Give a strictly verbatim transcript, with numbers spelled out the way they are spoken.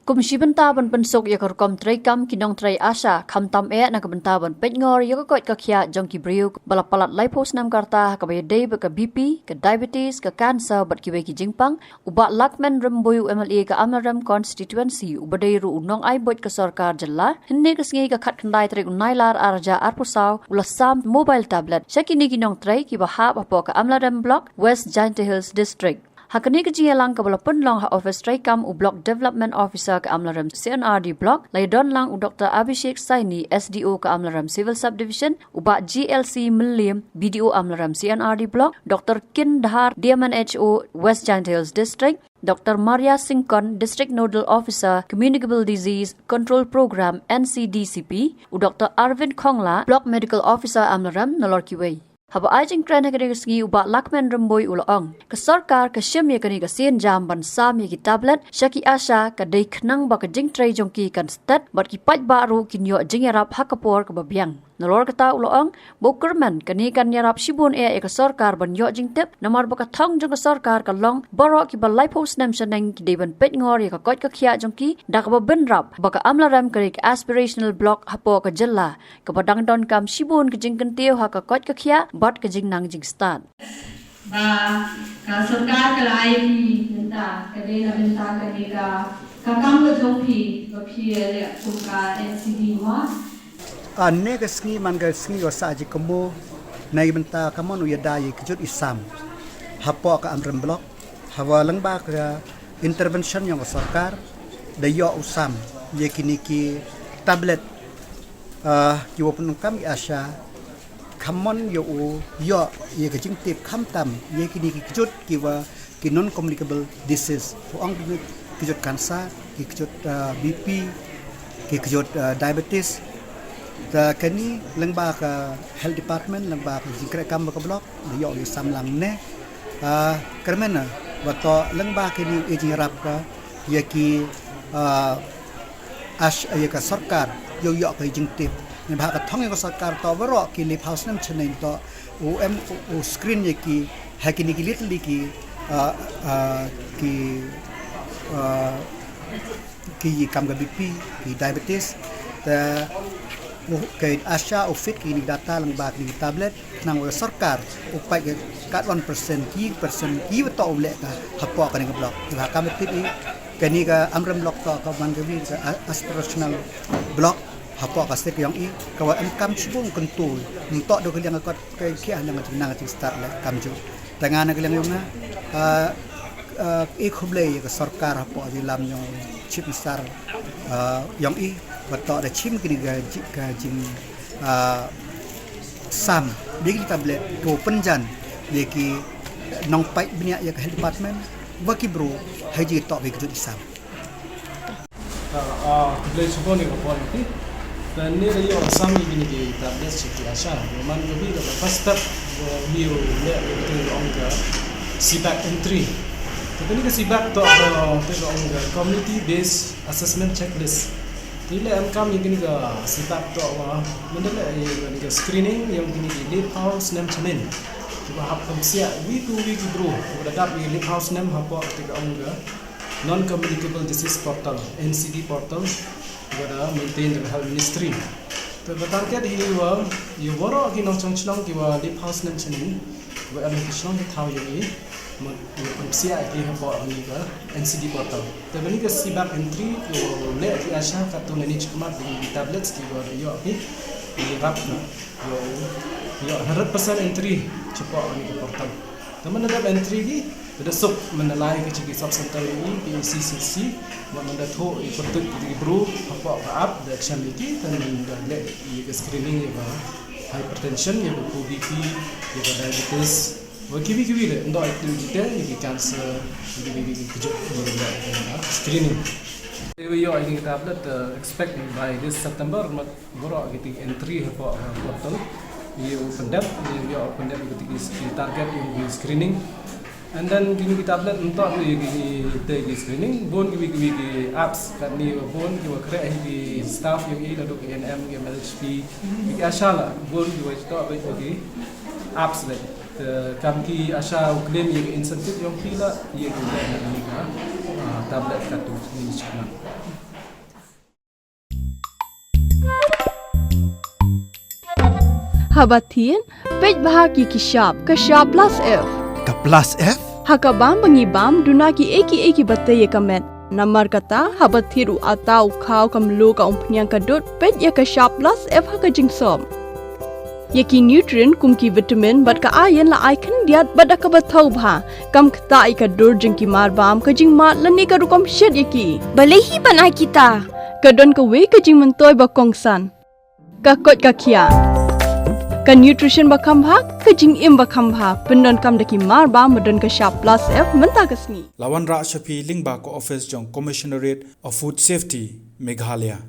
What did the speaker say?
Kum shi bynta ban pynsuk ïa ka rukom treikam ki nongtrei ASHA, khamtam eh na ka bynta ban peitngor ïa ka koit ka khiah jong ki briew ba la palat laiphew snem ka rta ha kaba ïadei bad ka B P, ka diabetes, ka cancer bad kiwei ki jingpang, u Bah Lakmen Rymbui, u M L A ka Amlarem constituency, uba dei ruh u nongai buit ka sorkar jylla, hynne ka sngi ka khatkhyndai tarik u Nailar arhajar arphew saw, u la sam mobile tablet sha kine ki nongtrei kiba hap hapoh ka Amlarem Block, West Jaintia Hills District. Ha kane ka jingïalang kaba la pynlong ha office treikam u Block Development Officer ka Amlarem C and R D Block, la ïadon lang u Doctor Abhishek Saini, S D O ka Amlarem Civil Subdivision, u Bah G L C Mylliem, B D O Amlarem C and R D Block, Doctor Kin Dhar, D M N H O West Jaintia Hills District, Doctor Maria Syngkon, District Nodal Officer, Communicable Disease Control Program, N C D C P, u Doctor Arvind Khongla, Block Medical Officer Amlarem, nalor kiwei. Haba ai jingkren ha kane ka sngi u Bah Lakmen Rymbui u la ong, ka sorkar ka shim ïa kane ka sienjam ban sam ïa ki tablet sha ki ASHA ka dei khnang ba ka jingtrei jong ki kan stet bad ki paidbah ruh kin ïoh jingïarap ha ka por kaba biang. Nalor kata u la ong ba u kyrmen kane kan ïarap shibun eh ïa ka sorkar ban ïoh jingtip, namar ba ka thong jong ka sorkar ka long baroh kiba laiphew snem shaneng ki dei ban peitngor ïa ka koit ka khiah jong ki, da kaba bynrap ba ka Amlarem ka dei ka aspirational block hapoh ka jylla kaba dang donkam shibun ka jingkyntiew ha ka koit ka khiah bad ka jingnang jingstad. Ba ka sorkar ka la ai ïa ki bynta, ka dei na bynta kane ka, ka kam ka jong phi ba phi leh kum ka N C D mo. Ane ka sngi man ka sngi ka sah jingkynmaw na ka bynta ka mon u ïada ïa ki kjut i sam hapoh ka Amlarem Block, haba lyngba ka intervention jong ka sorkar da ïoh u sam ïa kine ki tablet, ah, kiwa pyndonkam ïa ASHA, ka mon ïa u ïoh ïa ka jingtip khamtam ïa kine ki kjut kiwa ki non-communicable disease. U ong ki kjut cancer, ki kjut, ah, B P, ki kjut, ah, diabetes. Te kane lyngba ka health department, lyngba ka jingkyrkhu kam ka block, da ïoh ïa sam lang ne. Ah, kyrmen ba to lyngba kane i jingïarap ka ïa ki, ah, ASHA, ïa ka sorkar, ïoh ïoh ka jingtip. Neibhah ka thong ïa ka sorkar to baroh ki laiphew snem shaneng to u em u, u screen ïa ki ha kine ki leit leit ki, ah, ah, ki, ah, ki kam ka B P, ki diabetes. Te u, ka ASHA u feed kine ki data lyngba kine ki tablet, khnang ba ka sorkar u peit ka katwan percent, ki percent kiwa to u leh ka hapoh kane ka block. Te ha kam tip i kane ka Amlarem Block to ka man kawi ka a-, aspirational block hapoh ka state ka jong i, kawa em kam shibun kyntu, ym toh da ka liang ka kot ka khiah, liang ka jingnang ka jingstad leh kamjooh. Te nga na ka liang jong nga, ah, ah, i khublei ïa ka sorkar hapoh jingïalam jong Chief Minister, ah, jong i, ba to da shim kine ka ji-, ka jing, ah, sam ïa ki tablet kiwa pynjan ïa ki nongpeit bniah ïa ka health department wa ki bru ha jingtoh ki kjut i sam. Ah, ah, khublei shibun ïa ka por jong phi. Te ngi da ïoh sam ïa kine ki tablet sha ki ASHA. Ïa man ka wi da ka first step, ïa u leh ïa ka ong ka CBAC entry. Te kane ka CBAC to ka, to ka ong ka community based assessment checklist. Te leh em kam ïa kane ka CBAC to wa, mynta leh ïa kane ka screening ïa kine ki laiphew snem shaneng. Kiwa hap pynsiah wi tu wi ki bru, kiwa da dap ïa laiphew snem hapoh te ka ong ka Non-Communicable Disease Portal, N C D portal, kiwa da maintain da ka Health Ministry. Te ka target hi wa, ïa waroh ki nongshong shnong kiwa laiphew snem shaneng, kiwa em ki shnong ki thaw ïa i, mut ïa pynsiah ïa ki hapoh kane ka N C D portal. Te kane ka CBAC entry, kiwa leh ki ASHA katto katne shi khmat ïa ki tablets kiwa ïoh ki, ïa rap na, ïa, ïa hundred percent entry shapoh kane ka portal. Te man da dep entry ki, te da suk man da lai ki cha ki sub center ïa i, ki C C C, man da thoh ïa pyrtuid ki bru hapoh ka app, da action ïa ki, te man da leh ïa ka screening ïa ka hypertension, ïa ka B P, ïa ka diabetes, wa kiwi kiwi leh, ym doh ïa ki te, ïa ki cancer, ïa kiwi kiwi ki kjut, ïa ka screening. Te ïoh ïa ki tablet, eh, expect by this September, mat Baroh kiti ki entry hapoh, eh, portal. Ïa u pyndep, ïa u pyndep kiti ki, ki target ïa u screening. And then kini ki tablet mynta ïa ki, ki, ki screening, bun kiwi kiwi ki apps, katni bun kiwa khreh hi ki staff ïa ki, naduh ki A N M, ki M L H P, ki ASHA la, bun kiwa ïa ki apps la. Kam ki ASHA u claim ïa ka incentive jong ki la ïa ka, ah, tablet katu ni shikna. Haba thied, peit bha ïa ki shap, ka shap plus F. Ka plus F? Ha ka bam ba ngi bam, duna ki ei ki ei kiba tei ïa ka met. Namar kata, haba thied u atta, u khaw, ka mluh, ka umphniang, ka dud, peit ïa ka shap plus F ha ka jingsop. Ïa ki nutrient kum ki vitamin bad ka iron la ai khyndiat bad da kaba thaw bha. Kam ktah ïa ka dur jong ki marbam, ka jingmad lane ka rukom shet ïa ki. Balei hi ban ai kita? Ka don kawei ka jingmyntoi ba kongsan. Ka koit ka khiah. Ka nutrition ba kham bha, ka jingim ba kham bha. Pyndonkam da ki marbam ba don ka shap plus F mynta ka sngi. La wanrah sha phi lyngba ka office jong Commissionerate of Food Safety, Meghalaya.